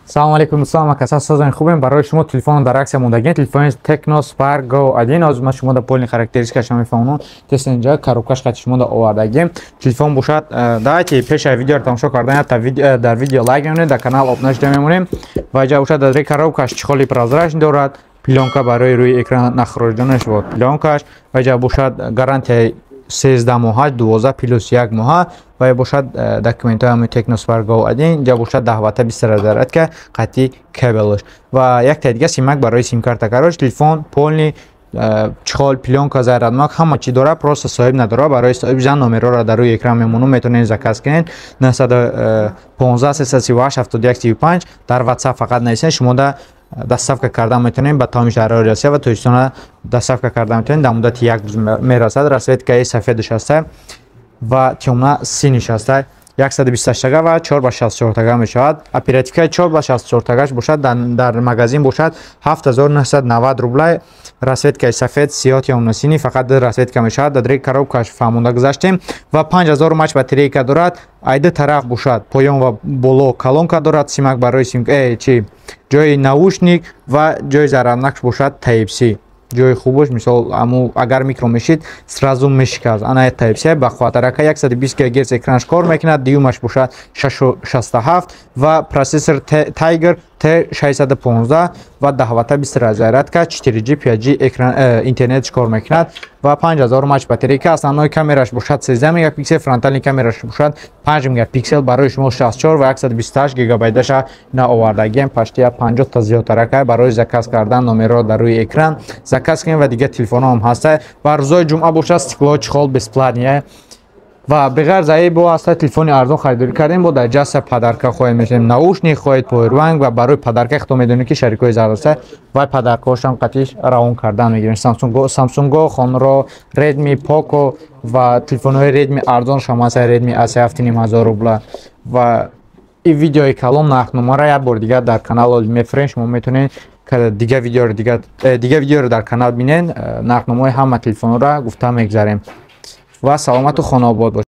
Салом алейкум, дӯстон, ма каса созани хубем. Барои шумо телефон дар аксия мондагӣ, телефони Tecno Spark Go 1. Ҳозир ман шумо да полный характеристикаша мефаҳмонам. Тест инҷа коробкаш қати шумо да овардагим. Телефон бошад, давайте пеша видеоро тамошо кардан та дар видео лайк мемонед, дар канал обуна шуда мемонем. Ва инҷа бошад, дар коробкаш чехоли прозрачный дорад, плёнка барои рӯи экран нахӯроҷонаш вот плёнкаш. Ва инҷа бошад, гарантияи 13 моҳа, 12 плюс 1 моҳа. Ва бошад, документҳои ҳамин Tecno Spark Go 1. Инҷа бошад, 10 ватта 20 зарядка қатъи кабелш ва якта дига симак барои симкарта. Короче, телефон полный чехол, плёнка, зарядмак, ҳама чӣ дорад, просто соҳиб надорад. Барои соҳиб жан номерҳоро дар рӯи экран мемонам, метавонед заказ кунед: 915 338 71 35. Дар WhatsApp фақат нависед, шумо да доставка кардан метавонем ба тамоми шаҳрҳои Россия ва Тоҷикистона доставка кардан метавонем, дар муддати як рӯз мерасад. Расцветкаи сафедаш ҳаста ва тёмно-синиш ҳаста, 128 тага ва 4 ба 64 тага мешавад. Оперативкаи 4 ба 64 тагаш бошад, дар магазин бошад, 7990 рубла. Расцветкаи сафед, сиёҳ, тёмно-синий, фақат ду расцветка мешавад. Дар дри коробкаш фаҳмонда гузаштем. Ва 5000 мАч батарейка дорад. Ай ду тараф бошад, поён ва боло колонка дорад, симак барои сим, чи ҷои наушник ва ҷои заряднакш бошад Type-C. Ҷои хубаш, мисол, аму агар микро мешид, сразу мешикаст. Ана Type-C ба қувватарака, 120 Гц экранаш кор мекунад, дуюмаш бошад 667 ва процессор Tiger T615 ва 10 ватта 20 зарядка, 4G, 5G экран, интернетш кор мекунад ва 5000 мАч батарейка. Основной камераш бошад 13 мегапиксел, фронтальный камераш бошад 5 мегапиксел. Барои шумо 64 ва 128 гигабайташа наовардагием, почти 50 та зиёдтарака. Барои заказ кардан номерро дар рӯи экран заказ кунем. Ва дигар телефонҳо ҳам ҳаста. Ва рӯзҳои ҷумъа бошад, стекло, чехол бесплатный. Ва беғарз аи бо аста телефони арзон харидорӣ кардем, бо дар ҷаста подарка хоҳем мешавем, наушник хоҳед, повербанк. Ва барои подарка худо медонед, ки шарикҳои зардаста вай подаркаҳошам қатиш равон кардан мегирем. Самсунго, хонро, Redmi, Poco ва телефонҳои Redmi арзон шамаса, Redmi A7 ҳазор рубла. Ва и видеои калон нархномаро як бор дигар дар канал мефурем, шумо метавонед дига видеоро дар канал бинед, нархномаҳои ҳама телефонҳоро гуфта мегзарем. Ва саломату хонаобод бошед.